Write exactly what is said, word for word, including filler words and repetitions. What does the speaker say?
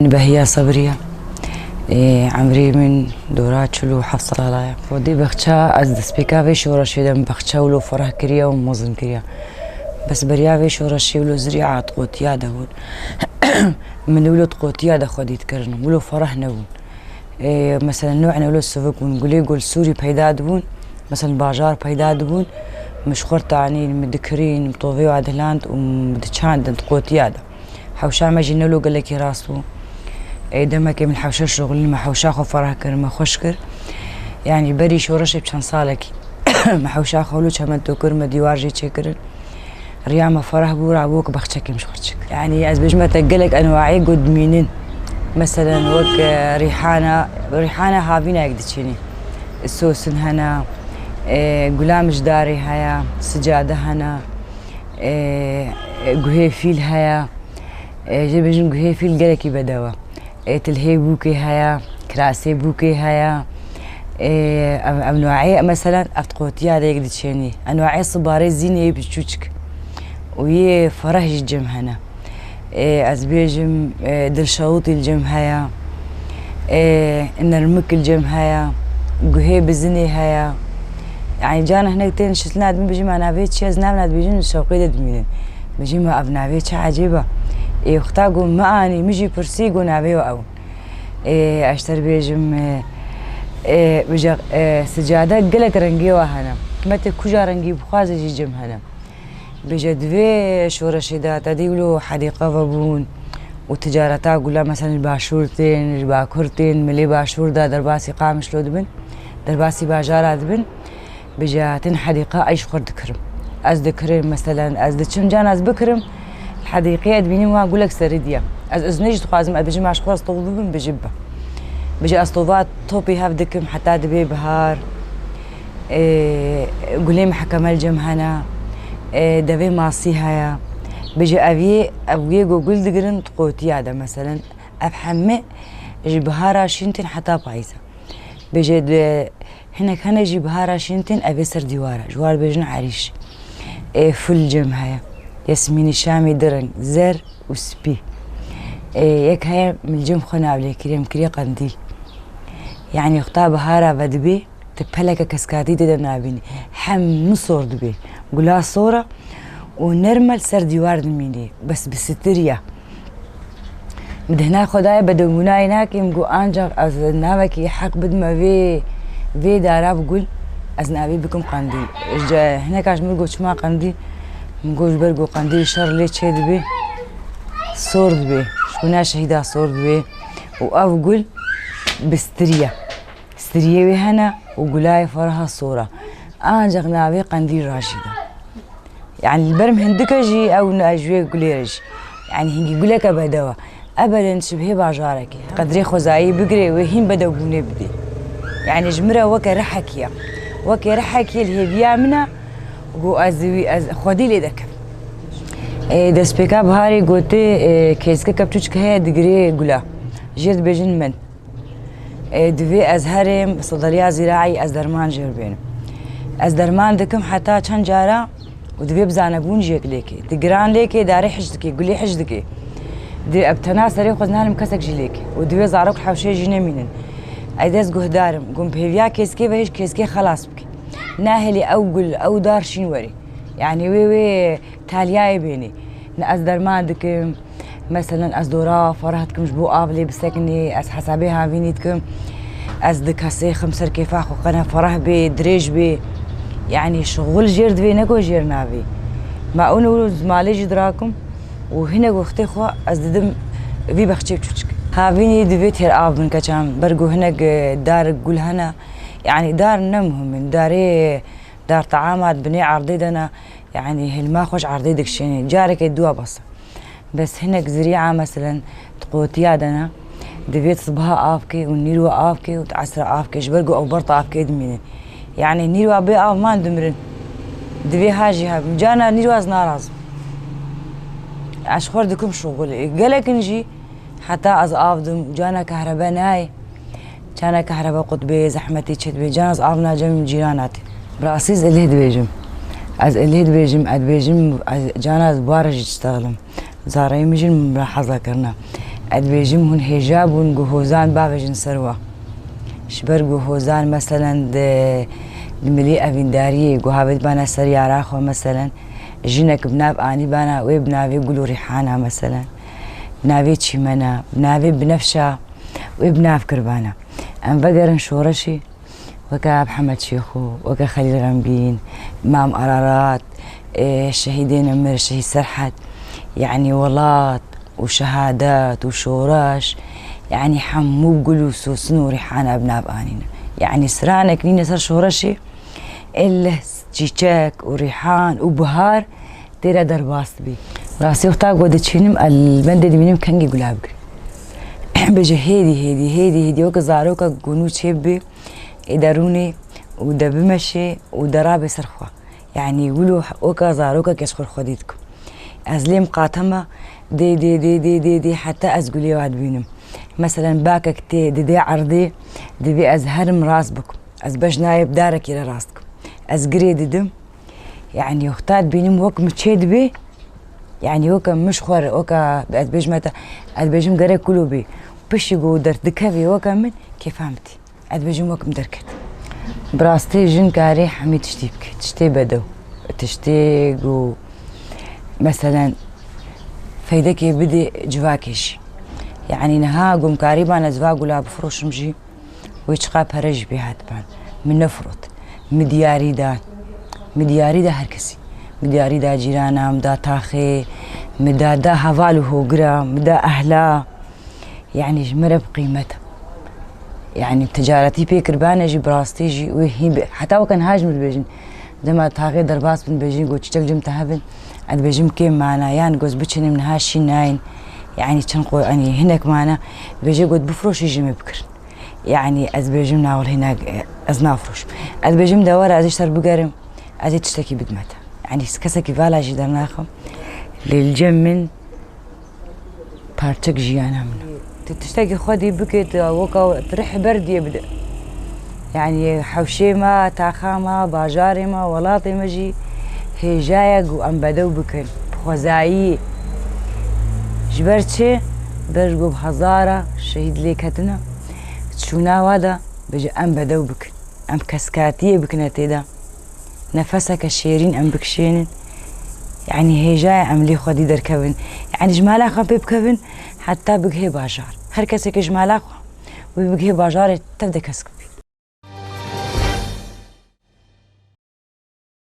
Behiya Sebriya. Ê, emrê min dora çil û heft sala ye. Xwedî bexça ez destpêka vê şoreşê de min bexça wilo fereh kiriye û mezin kiriye. Bes beriya vê şoreşê wilo zirîa di qotiya de bûn. Min wilo di qotiya de xwedî dikirin. Wilo fereh nebûn. Ê, mesela nû ene wilo sivik bûn. Gulê gul sûrî peyda dibûn. Mesela bajar peyda dibûn. Min ji xwe tanîn, min dikirîn, min tovê wa dihiland û min diçandin di qotiya de. Hewşa me jî ne lo gelekî rast bû. Ê, demekê min hewşa şixulîn, me hewşa xwe ferah kir, me xweş kir. Yanî berî şoreşê bi çend salekî me hewşa xwe lo çemento kir, me dîwar jê çêkirin. Riya me ferah bû, rabû wek bexçekê min ji xwe çik. Yanî ez bêjim te gelek enwaê got dimînin. Meselen wek, e, rîhana, rîhana havînayek diçînî. Sosin hene, e, gula mijdarê heye, sicade hene, e, e, guhê fîl heye. E, jê bêjin guhê fîl gelekî bedew e. E, tilhê bûkê heye, kirasê bûkê heye. E, ev, ev no'ê, meselen, ev qotiya de yek diçênî. Ev no'ê sibarê zînê biçûçik. Û yê fereh jî cem hene. E, ez bêjim, e, dilşewitî li cem heye. E, nermik li cem heye. Guhê bizinê heye. Yani, cana hinek tên şitlina dibin, bijim, "A navê çi?" Ez navna dibêjin, şewqê de dimînin. Bijim, "Ev navê çi ecêb e?" Ê, wexta got, "Mi anî, min jî pirsî, got, navê we ew." Ê, ez ter bêjim, e, e, bije, e, sicade gelek rengê wa hene. Me tê kuja rengî bixwaze jî cem hene. Bêje, di vê şoreşê de te dî wilo hedîqe vebûn û ticareta gula, meselen, ji başûr tên, ji bakur tên, milê başûr de derbasî Qamişlo dibin, derbasî bajara dibin. Bêje, tên hedîqe, ez ji xwe dikirim. Ez dikirim, meselen, ez diçim, can ez bikirim, li hedîqeyê ez dibînim wan gulek serî diye. Ez izne jî dixwazim, ez bijim, ez ji xwe ez tov bibim, bijim be. Bêje, ez tova topî hev dikim, heta dibe bihar. Ê, gulê mihkeme li cem hene, ê, devê masî heye. Bêje ev yê, ev yê ku gul digirin di qotiya de, meselen, ev heme ji bihara şîn tên heta payîza. Bêje di, hinek hene jî bihara şîn tên, ev ê ser dîwar e. Ji war bêjin erîş. Ê, ful cem heye. Yasmînî şamî du reng, zer û spî. Ê, yek heye min li cem xwe navlê kiriye, min kiriye qendîl. Yanî wexta bihara vedibê, tu peleke keskatî tê de nabînî. Hemû sor dibê. Gula sor e û nerm e, li ser dîwar dimînî. Bes bi sitiriya. Min di hina xwe dayê bedewbûnayê nakim, got, ancax ez navekî heq bidime vê, vê dara bi gul, ez navê bikim qendîl. Ji hineka ji min got, çima qendîl? Min got, ji ber got qendîl şer lê çê dibê, sor dibê. Ji xwîna şehîda sor dibê. Û ev gul bi stirî ye. Stiriyê wê hene û gulayê feraha sor e. Ancax navê qendîl rajî de. Yani li ber min hindike jî ew ne ji wê gulê re jî. Yani hingî guleke bedew e. Ebeden şibhê bajarekê. Qedrê xwezayî bigirê wê hîn bedewbûnê bidê. Yani ji min re weke rihekî ye. Weke rihekî li hêviya min e, got ez wî, ez xwedî lê dekim. Ê, destpêka biharê gotê, ê, kêzkeke piçûçik heye digirê gula. Jê dibêjin min. Ê, divê ez herêm sedeliya zîraî, ez derman jê bênim. Ez derman dikim heta çend cara û divê bi zanebûn jêk lêkê. Di giran lêkê darê hiş dikê, gulê hiş dikê. Di ev tena serê xwe zinalim kesek jî lêkê. Û divê zarok hewşê jî nemînin. Ez dest guhdar im. Gum pêviya kêzkê ve hêj kêzkê xelas bike. Nahêlî ew gul, ew dar şîn werî. Yani wê wê taliyayê bênî. Ne ez derman dikim. Meselen, ez dora ferah dikim ji bo av lê bisekinê, ez hesabê havînî dikim. Ez di kesê xim ser kêfa xwe qene ferah bê, dirêj bê. Yani şixul jêr divê, ne ku jêr navê. Ma ew ne wilo malê jî dirakim û hinek wextê xwe ez didim vî bexçê çûçik. Havînî divê têr av bin keçan, ber ku hinek, e, dar gul hene. Yani dar ne muhim in. Darê, dar teama di binê erdê de ne. Yani hilma xwe ji erdê dikişênê. Carekê dua bes e. Bes hinek zirîa, meselen, di qotiya de ne, divê di sibiha av kê û nîrwa av kê û di esra av kê, ji ber ku ew ber di av kê dimînin. Yani nîrwa bê av man dimirin. Divê ha jî hebim. Cana nîrwa ez narazim. Ez xwe dikim şixulê. Gelek in jî heta ez av dim, cana kehrebe nayê. Cana kehrebe qut bê, zehmetî çêt bê, cana ez av nacem cîrana tê. Bi rastî ez ilê dibêjim. Ez ilê dibêjim, ez dibêjim, ez, cana ez bar jî diştexlim. Zareyê min jî min bila heza kirine. Ez dibêjim hûn hêja bûn ku hozan bavêjin ser we. Ji ber ku hozan meselen di, di milî evîndariyê ku havêt bana ser yara xwe meselen, jinek bi nav anî bana wê bi navê Gul û Rîhana meselen, bi navê Çîmena, bi navê Binefşa wê bi nav kiribana. Em vegerin şoreşî, weke Mihemed Şêxo, weke Xelîl Xembîn, Mam Ararat, e, şehîdê nemir, şehîd Serhed, yanî welat û şehadet û şoreş, yanî hemû gul û sosin û rîhana bi nav anîne. Yanî stranek nîne ser şoreşê, ille çîçek û rîhan û bihar tê re derbas dibî. Rastî wexta ku diçînim, el bendê dibînim kengî gula bigrin. Bêje hêdî, hêdî, hêdî, hêdî, weke zaroka ku nû çêbibê, ê derûnê û de bimeşê û de rabê ser xwe. Yanî wilo weke zarokek ez xwe xwedî dikim. Ez lêm qatema dê, dê, dê, dê, dê, dê, heta ez gulê wa dibînim. Meselen, bakek tê, didê erdê, divê ez herim rast bikim. Ez beş nayê bi darekê re rast dikim. Ez girê didim. Yanî, wexta dibînim wek min çê dibê, yanî, weke min ji xwe re, weke ez bêjime te, ez dibêjim gerek kulo bê. Piştî ku derdikevê weke min, kêfa min tê. Ez dibêjim wek min derket. Bi rastî jin karê hemî tiştî bike. Tiştê bedew. Tiştê ku, meselen, feydekê bidê civakê jî. Yanî, niha ku min karîbana ez va gula bifiroşim jî, wê çiqa pere jî pê hatiband. Min nefirot. Min diyarî da. Min diyarî da her kesî. Min diyarî da cîrana, min da taxê, min da, da heval û hogira, min da ehla. Yanî ji min re bi qîmet e. Yanî ticaretî pê kiribane jî bi rastî jî wê hîn be. Heta weke niha jî min dibêjin. Dema taxê derbas bin dibêjin ku çiçek cim te hebin. Ez dibêjim kêm mana. Yan ku ez biçinim niha şîn nayên. Yanî çend qo-, yanî hinek mana. Dibêje ku bifroşî ji min bikirin. Yanî ez dibêjim na welhî na, ez nafiroşim. Ez dibêjim de were ez ê ji te re bigerim. Ez ê tiştekî bidime te. Yanî kesekî vala jî dernaxim. Lê li cem min parçek jiyana min e. Tu tiştekî xwedî bike, tu weka tu rih ber diyê bide. Yanî hewşê me, taxa me, bajarê me, welatê me jî hêja ye ku em bedew bikin. Bi xwezayî. Ji ber çi? Ber ku bi hezara şehîd lê ketine. Çûna wa de bêje em bedew bikin. Em keskatiyê bikine tê de. Nefeseke şêrîn em bikişênin. Yanî hêja ye em lê xwedî derkevin. Yanî ji mala xwe pê bikevin, heta bigihê bajar. Her keseke ji mala xwe wê bigihê bajarê tev de kesk bî.